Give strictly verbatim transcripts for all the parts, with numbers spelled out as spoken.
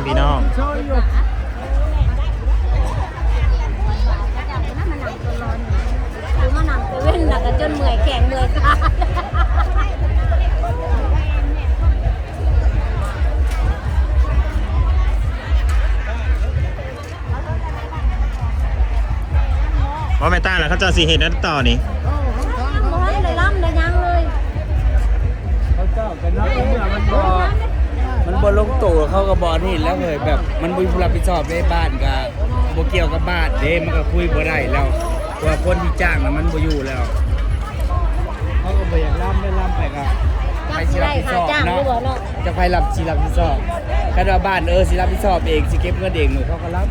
พี่น้อง คือมานั่งเซเว่นแล้วก็จนเมื่อยแข้งเมื่อยขา ว่าแม่ตาแล้วเขาเจ้าสิเห็นนั่นต่อนี่ บ่ทันได้ลำได้หยังเลย เขาเจ้ากันเนาะเมื่อมันบ่มันบ่ลงโตเขาก็บ่นี่แล้วเลยแบบมันบ่มีผู้รับผิดชอบในบ้านก็บ่เกี่ยวกับบ้านเด้มันก็คุยบ่ได้แล้วเพราะว่าคนที่จ้างน่ะมันบ่อยู่แล้วเขาก็บ่อยากลำได้ลำไปก็ จักสิได้ค่าจ้างหรือบ่เนาะ จะไปรับสิรับผิดชอบคันว่าบ้านเออสิรับผิดชอบเองสิเก็บเงินเองหนูเขาก็ลำ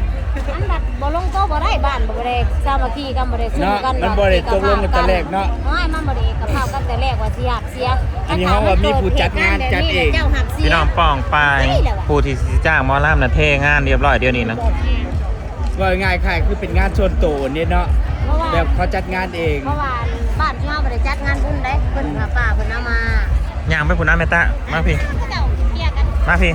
อันบัดบ่ลงโตบ่ได้บ้านบ่ได้สามัคคีกันบ่ได้สู้กัน เนาะมันบ่ได้ตกลงกันแต่แรกเนาะ โอ้ยมันบ่ได้กับข้าวกันแต่แรกว่าสิหับเสีย อันนี้เขาว่ามีผู้จัดงานจัดเอง เจ้าหับเสีย พี่น้องป้องไปผู้ที่สิจ้างหมอลำน่ะเทงานเรียบร้อยเดี๋ยวนี้นะ ว่าง่ายๆขายคือเป็นงานส่วนตัวเนี่ยเนาะ เพราะว่า แบบเขาจัดงานเอง เพราะว่าบ้านที่เฮาบ่ได้จัดงานบุญได้เพิ่นพาป้าเพิ่นเอามา ย่างไปคุณน้าแม่ตามาพี่ เจ้าเกี่ยกัน มาพี่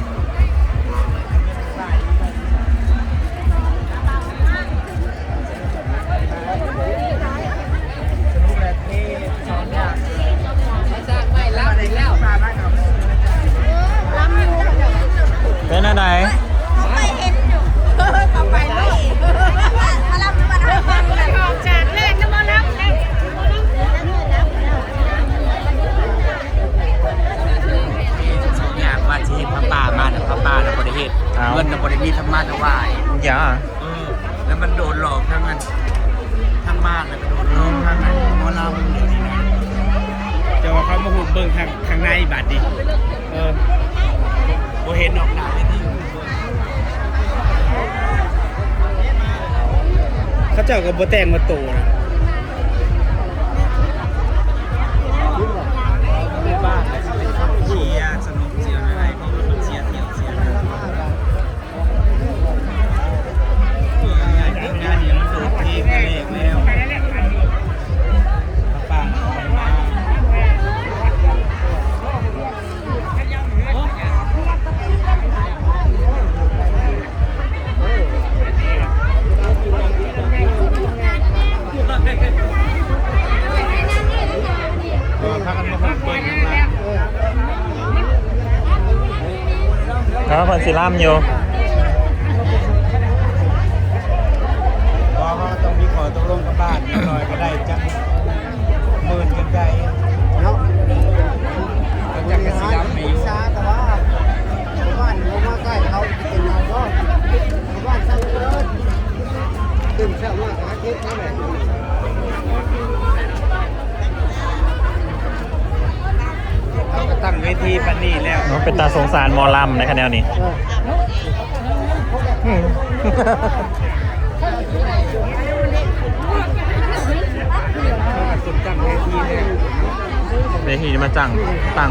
ลำอยู่ เป็นอะไร ไปเห็นอยู่เขาไปเลยมาลำมาทำฟังกันออกจากแรกก็มาลำแล้ว อยากว่าที่พระป่ามาแต่พระป่าน่ะบ่ได้เฮ็ด เอา เงินน่ะบ่ได้มีธรรมะถวาย อย่า เออแล้วมันโดนหลอกทั้งนั้นทั้งบ้านแล้วก็โดนหลอกทั้งนั้นหมอลำเดี๋ยวนี้นะแต่ว่าเขามาหุบเบิ่งทางทางในบาดนี้เออบ่เห็นออกหน้าเลยนี่เขาเจ้าก็บ่แต่งมาโตนะเชียร์สนุกเชียร์อะไรเขาก็เชียร์เที่ยวเชียร์นะ แล้วเพิ่นสิล่ำอยู่ เพราะว่าต้องมีข้อตกลงกับบ้านนิดหน่อยก็ได้จักหมื่นจังใดเนาะก็จักกะสิรับให้อยู่ แต่ว่าบ้านเขามาใกล้เขาเป็นเราก็บ้านสร้างเกิดตื่นเช้ามาก็เฮ็ดนั่นแหละ เขาก็ตั้งเวทีปานนี้แล้ว มันเป็นตาสงสารหมอลำในคะแนนนี้ เออ อืม เขาก็ตั้งเวทีแล้ว เวทีมาจังตั้ง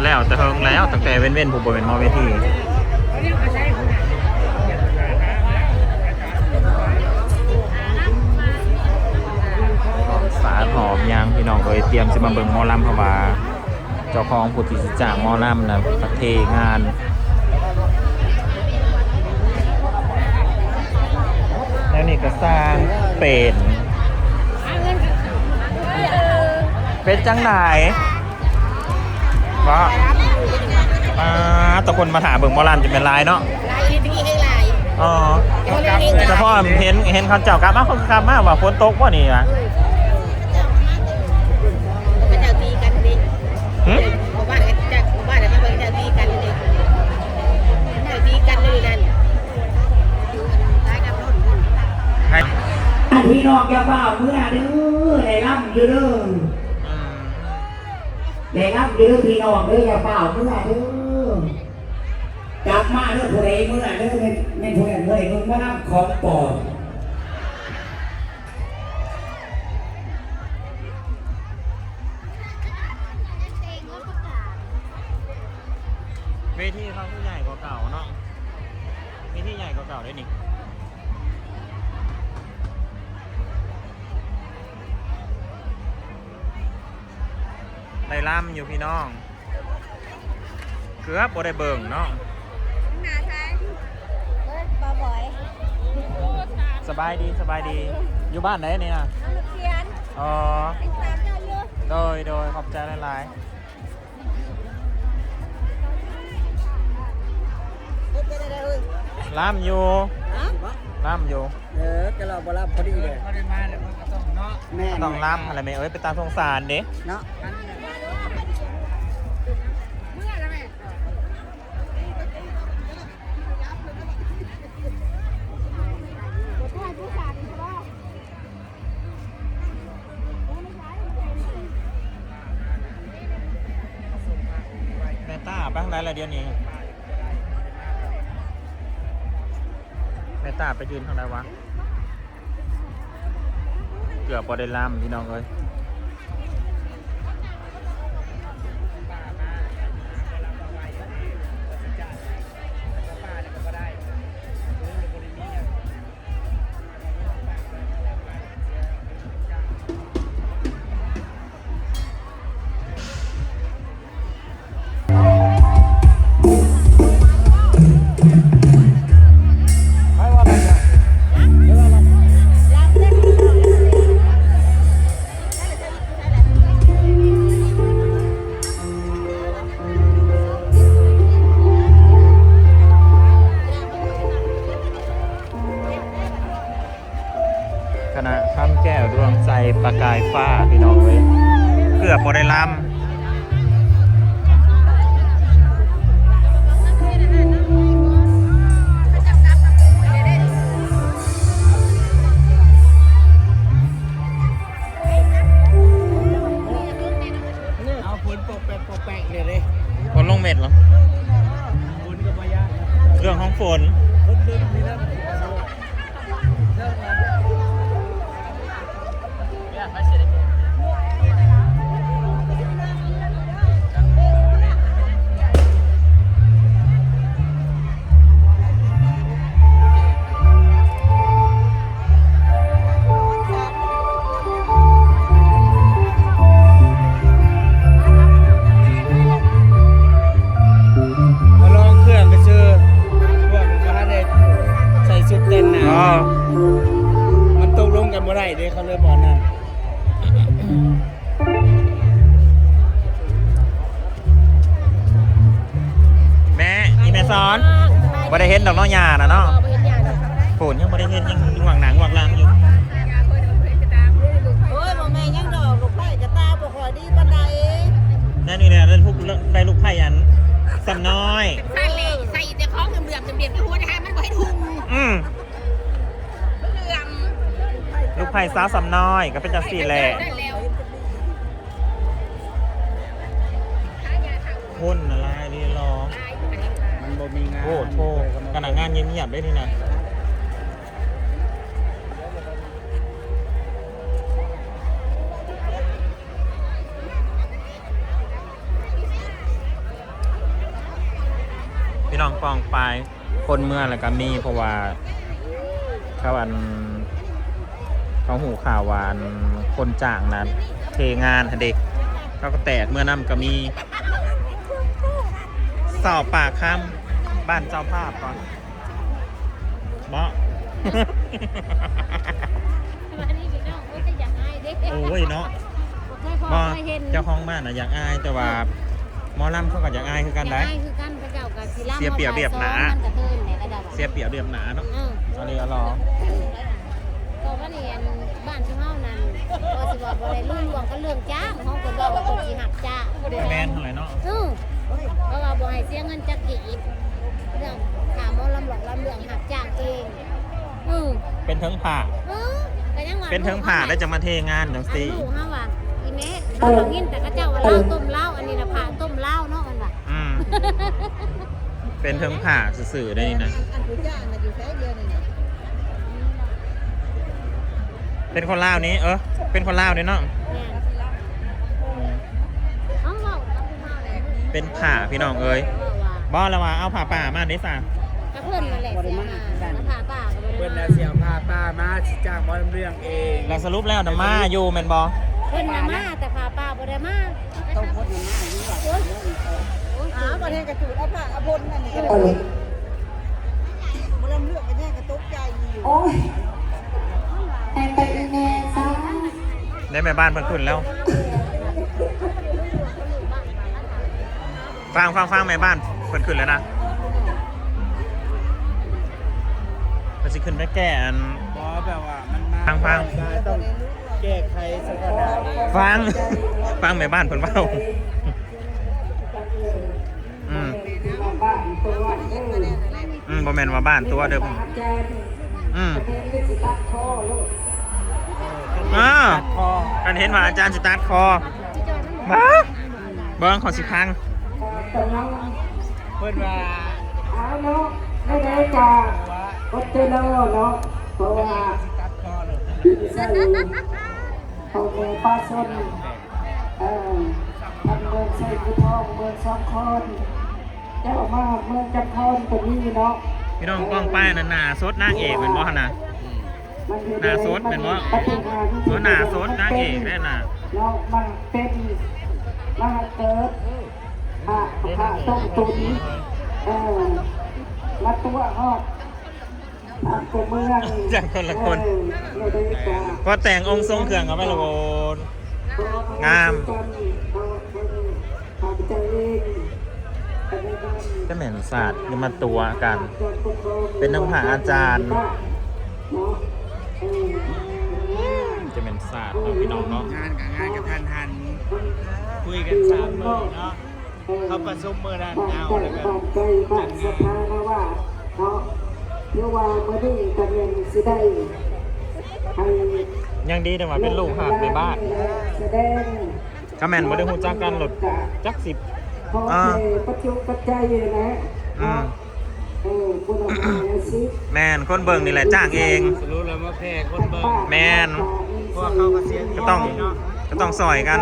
แล้วแต่เฮิงแล้วตั้งแต่เว้นเว้นผู้บริเวณมอเวทีสาดหอบยางพี่น้องเอ้ยเตรียมสิมาเบิ่งหมอลำเพราะว่า เจ้าของผู้ที่สิจ้างหมอลำนะประเทงาน แล้วนี่ก็สร้างเป็น เป็นจังไหน เพราะอ่าตะคนมาถามเบิ่งหมอลำจะเป็นลายเนาะ หลายอีพีให้หลาย อ๋อแต่พ่อเห็นเห็นเขาเจ้ากลับมาเขากลับมาว่าฝนตกบ่นี่วะ เขาเจ้าตีกันนี่ หึ หมู่บ้านเขาเจ้าหมู่บ้านเขาเจ้าตีกันนี่ เขาเจ้าตีกันนี่นั่น ให้ พี่น้องอย่าเฝ้าเมื่อเด้อได้ล่ำอยู่เด้อได้ล่ำอยู่เด้อพี่น้องเด้ออย่าเฝ้าเมื่อเด้อ กลับมาเด้อผู้ใดเมื่อเด้อแม่นแม่นผู้ใดเมื่อใดมึงมารับของปลอม เวทีเขาคือใหญ่กว่าเก่าเนาะ เวทีใหญ่กว่าเก่าด้วยนี่ ได้ล่ำอยู่พี่น้อง เกือบบ่ได้เบิ่งเนาะ สบายดี สบายดี อยู่บ้านไหนนี่นะ เขียน อ๋อ ติดตามเจ้าอยู่ โดย โดย ขอบใจหลายๆล่ำอยู่ ฮะ ล่ำอยู่ เออกะเราบ่รับพอดีเลย เขาได้มาแล้วมันก็ต้องเนาะ แม่ ต้องล่ำอะไรไหมเอ้ย ไปตามสงสารเด้ เนาะ แม่ต้าไปทางไหนละเดี๋ยวนี้ แม่ต้าไปยืนทางไหนวะ เกือบบ่ได้ล่ำพี่น้องเอ้ย คณะคำแก้วดวงใจประกายฟ้าพี่น้องเอ้ย เกือบบ่ได้ล่ำ เอาฝนปกแปกปกแปกเลยเลย ฝนลงเม็ดเหรอ ฝนก็บ่ยาก เรื่องของฝน คนเดินนี่นะ มาลองเครื่องก็คือพวกมันก็ได้ใส่ชุดเต้นหนะ อ๋อ มันตกลงกันบ่ได้เด้เขาเลยบอกนั่น แม่อีแม่สอนบ่ได้เห็นดอกเนาะยานะเนาะ บ่เห็นหยัง ฝนยังบ่ได้เห็นยังห่วงหนังห่วงหลังอยู่ โอ้ยบ่แม่นหยังดอกลูกไผ่กะตาบ่ค่อยดีปานใด นั่นนี่แหละได้ลูกได้ลูกไผ่อันสำน้อย ใส่เลยใส่แต่ของเหลืองๆเด่นๆก็หัวนะคะมันบ่ให้ทุ่ง อืม เหลือง ลูกไผ่สาวสำน้อยก็เป็นจังซี่แหละ ได้แล้ว คนอะไรนี่รอ มันบ่มีงาน โอ้โหขนาดงานเงียบๆได้นี่นะ พี่น้องปองไป คนเมืองแล้วก็มีเพราะว่า เขาอัน เขาหูข่าวว่าอันคนจ้างนะเทงานหั้นเด็กเขาก็แตกเมืองนำก็มี สอบปากคำบ้านเจ้าภาพก่อนเนาะ อันนี้พี่น้องก็จะอยากอายเด้ โอ้ยเนาะ บ่เคยพอ บ่ เคยเห็น เจ้าของบ้านน่ะอยากอายแต่ว่าหมอลำเขาก็อยากอายคือกัน อยาก ได้ อายคือกันพระเจ้าก็สิลำ เสียเปรียบเรียบหนา มันกระเทินเนี่ยระดับ เสียเปรียบเรียบหนาเนาะ เออ เอาเลยเอารอ ก็ว่านี่อันบ้านชุมเฮานั่นก็สิว่าบ่ได้รู้ล่วงก็เรื่องจ้างเฮาก็บอกว่าคนสิหักจ้าง แมนเท่าไหร่เนาะ เออเพราะว่าบ่ให้เสียเงินจักกีบเรื่องค่าหมอลำหลอกลำเรื่องหักจ้างเองเออ เป็นเทิงผ่า เออก็ยังว่า เป็นเทิงผ่าได้จะมาเทงานจัง อัน ซี่ ลูกเฮาว่าอีแม่เฮาก็ยินแต่เขาเจ้าว่าลาวต้มลาวอันนี้น่ะผ่าต้มลาวเนาะมันว่า อืม เป็นเทิงผ่าซื่อๆได้นี่นะ อันผู้จ้างน่ะอยู่แค่เดียวนี่นะ เป็นคนลาวนี้ เออ เป็นคนลาวนี่เนาะ แม่นเอาเว้ากับผู้เฒ่าแหละ เป็นผ่าพี่น้องเอ้ย เว้าว่า บอกแล้วว่าเอาผ่าป่ามาได้สา ก็เพิ่นนั่นแหละเสียมาแล้วผ่าป่าก็บ่ได้ เพิ่น มา น่ะเสียงพาป้ามาสิจ้างหมอลำเรื่องเอง แล้วสรุปแล้วนะมาอยู่แมนบอ เพิ่นน่ะมาแต่ผ่าป่าบ่ได้มา ต้องพ้นมันมาอยู่หรอก อ้าวประเทศกระจูดเอาผ้าเอาพลนั่นนี่ก็ได้ โอ้ย บ่ลำเลือกกันแน่กระตกใจอยู่ โอ้ย ได้แม่บ้านเพิ่นขึ้นแล้ว ฟังฟังฟังแม่บ้านเพิ่นขึ้นแล้วนะ มันสิขึ้นไปแก้อัน บอแบบว่ามันมา ฟังฟัง ต้องแก้ไขสถานะเอง ฟัง ฟังแม่บ้านเพิ่นเว้า อืม อืม บ่แม่นว่าบ้านตัวเด้อ อืม อ่า คอ กันเห็นว่าอาจารย์สิตัดคอมาเบิ่งของสิพัง เพิ่นว่า เอาเนาะไม่ได้กาก็เจอแล้วเนาะเพราะว่า ตัดคอเลย ดินใส่ของแม่ป้าส้นเอ่อทางเมืองใส่ผู้ทองเมืองสองคอนเจ้ามาเมืองจันทร์คอนตัวนี้เนาะ พี่น้องกล้องป้ายนั่นหน้าสดนางเอกเป็นบ่หั่นน่ะ มันคือ หน้าสดเป็นบ่ ปฏิหาร โอ้หน้าสดนางเอกได้น่ะ เนาะมันเป็นมาเกิดพระพระต้องตุนเออมาตัวฮอด จากคนละคน พอแต่งองค์ทรงเครื่องเอาไว้ละโวน งาม จะแม่นศาสตร์อย่ามาตัวกัน เป็นทั้งพระอาจารย์ จะแม่นศาสตร์เนาะพี่น้องเนาะ งานกับงานกับท่านหัน คุยกันสามมื้อเนาะ เขาประชุมมื้อนั้นเอาแล้วก็ บ้านไกลบ้านสถานว่าเนาะเพื่อว่ามื้อนี้ก็แม่นสิได้ให้ ยังดีแต่ว่าเป็นลูกหาดในบ้าน แสดง ก็แม่นบ่ได้ฮู้จักกันหลดจักสิบ ขอ อ่า แค่ปัจจุปัจจัยนะ อืม เออคุณเอามาแล้วสิ แม่นคนเบิ่งนี่แหละจ้างเอง สรุปแล้วมาแพ้คนเบิ่ง แม่น พวกเขาก็เสีย ก็ต้อง ก็ต้องซอยกัน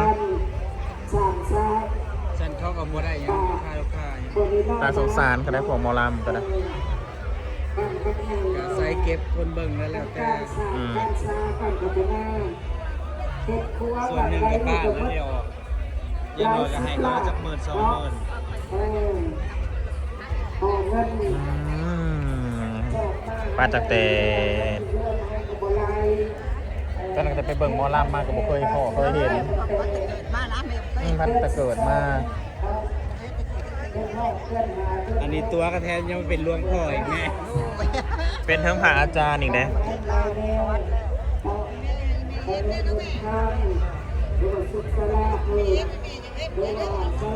สร้างสร้าง ฉันเขาก็บ่ได้หยังค่าลูกค้าหยัง คนนี้ ตาสงสารก็ได้พวกหมอลำก็ได้ บ้านพักแห่ง ก็ใส่เก็บคนเบิ่งแล้วแล้วแต่ การสร้างการสร้างการพัฒนาเฮ็ดครัว ส่วนหนึ่งก็บ้านแล้วเดียวอย่างน้อยก็ให้เขาจักหมื่นสองหมื่น เออขอเงิน อืมป้าตักแต่ ตอนนั้นก็จะไปเบิ่งหมอลำมาก็บ่เคยพอเคยเห็น เกิดมาแล้วไม่เคย อืมพันแต่เกิดมา อันนี้ตัวก็แทนยังเป็นหลวงพ่ออีกแม่ เป็นทั้งพระอาจารย์อีกนะ เฮ็ดเนี่ยนะแม่ เฮ็ดเนี่ยนะแม่ สุขสละเออ เฮ็ดเนี่ยนะแม่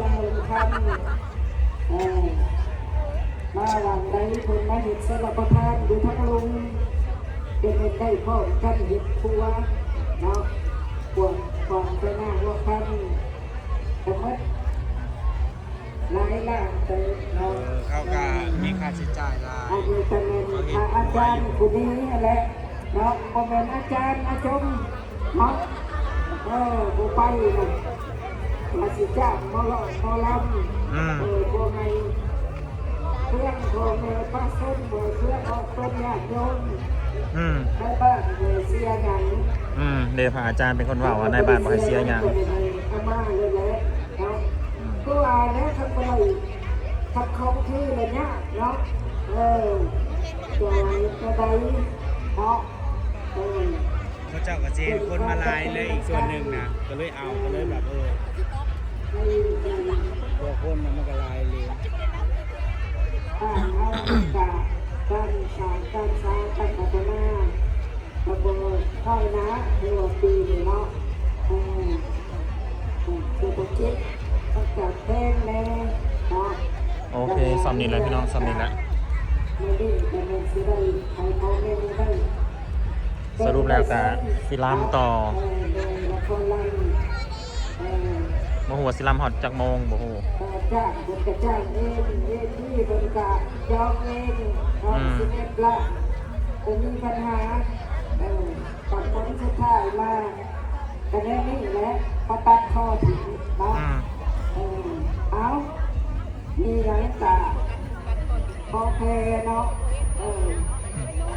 เออมาหลังใดเพิ่นมาเฮ็ดสารประทานอยู่ทั้งลุงเป็นเฮ็ดได้พร้อมกันเฮ็ดครัวเนาะพวกความไปหน้าหัวพันสมมติหลายล้านเติม เอ เนาะ อเขาก็มีค่าใช้จ่ายหลาย อันนี้ก็เป็นพระอาจารย์ผู้นี้แหละเนาะบ่แม่นอาจารย์อาจมเนาะเออบ่ไปนะมาสิจ้างหมอลำหมอลำ อืม เออบ่ให้เครื่องพ่อแม่พระสงฆ์บ่เครื่องออกตนญาติโยม อืม ให้บ้านบ่เสียหยัง อืมเดี๋ยวพระอาจารย์เป็นคนเว้าว่าในบ้านบ่ให้เสียหยัง เอามาเลยแหละเนาะ อืม คือว่าแล้วทำอะไรทำของคือระยะเนาะเออตัวไหนตัวใดเนาะเออ เขาเจ้าก็เจนคนมาหลายเลยอีกส่วนหนึ่งนะก็เลยเอาก็เลยแบบเออ ให้ พวกคนมันก็หลายเลย บ้านเฮาก็การสร้างการสร้างการพัฒนาก็บ่ค่อยนะคือว่าปีนี้เนาะเออเศรษฐกิจมันก็แพงแน่เนาะ โอเคสำนี้แหละพี่น้องสำนี้แหละ มื้อนี้ก็แม่นสิได้ให้พ่อแม่ได้ สรุปแล้วก็สิลำต่อ เออโดยละครลำเออ บ่ฮู้ว่าสิลำฮอดจักโมงบ่ฮู้ จ้างบนกระจ้างเองเวทีบนกะยอมเองทองสิบเอ็ดละผมมีปัญหาเออตัดผลสุดท้ายมาคะแนนนี้แหละพอตัดข้อถึงเนาะ อืม เออเอามีหยังกะพอแพ้เนาะเออ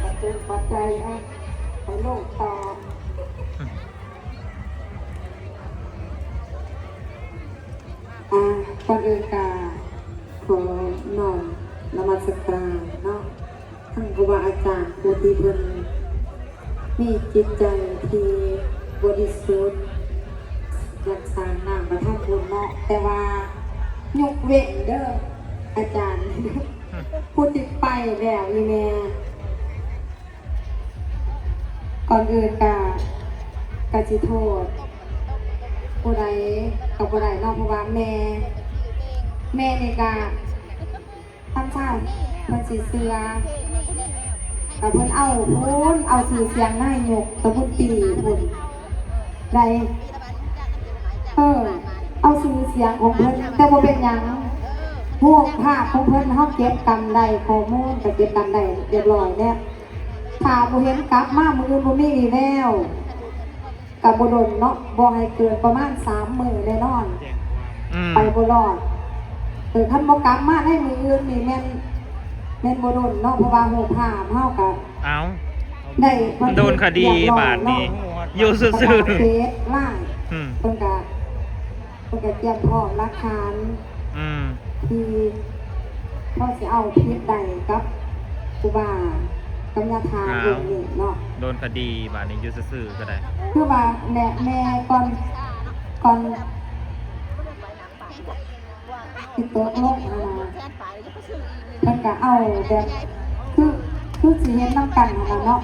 ปัจจุปัจจัยอ่ะไปโลกต่อ อ่าก่อนอื่นกาขอน้อมนมัสการเนาะท่านครูบาอาจารย์ผู้ที่เพิ่น มีจิตใจที่บริสุทธิ์ อยากสร้างน้ำประทานบุญเนาะ แต่ว่ายกเว้นเด้อ อาจารย์ ผู้ที่ไปแล้วนี่แม่ ก่อนอื่นกะ กะสิโทษ ผู้ใดกับผู้ใดเนาะ เพราะว่าแม่ แม่นี่กะ ทำท่าเพิ่นสิเชื่อ แต่เพิ่นเอาพุ้น เอาชื่อเสียงนายกตะพุ้นปีพุ้น ได้ เออ เอาชื่อเสียงของเพิ่น แต่บ่เป็นหยัง รูปภาพของเพิ่น เฮาเก็บกำได้ ข้อมูลก็เก็บกำได้เรียบร้อยแล้ว ถ้าบ่เห็นกลับมามื้ออื่น บ่มีวิแวว ก็บ่ดนเนาะ บ่ให้เกินประมาณสามมื้อแน่นอน อืม ไปบ่รอด เออ คันบ่กลับมาในมื้ออื่นนี่แม่น แม่นบ่ดนเนาะ เพราะว่ารูปภาพเฮาก็ เอา ได้บันทึก โดนคดี เรียบร้อย บาดนี้ เนาะ อยู่ซื่อๆ ประกาศเฟซไลน์ อืม เพิ่นก็ เพิ่นก็เตรียมพร้อมหลักฐาน อืม ที่พอสิเอาผิดได้กับครูบากับญาติทา อ้าว เรื่องนี้เนาะ โดนคดีบาดนี้อยู่ซื่อๆก็ได้ คือว่าแม่ แม่ก่อน ก่อนที่ตกลงหั้นนะ เพิ่นก็เอาแบบ คือ คือสิเฮ็ดนำกันหั้นนะเนาะ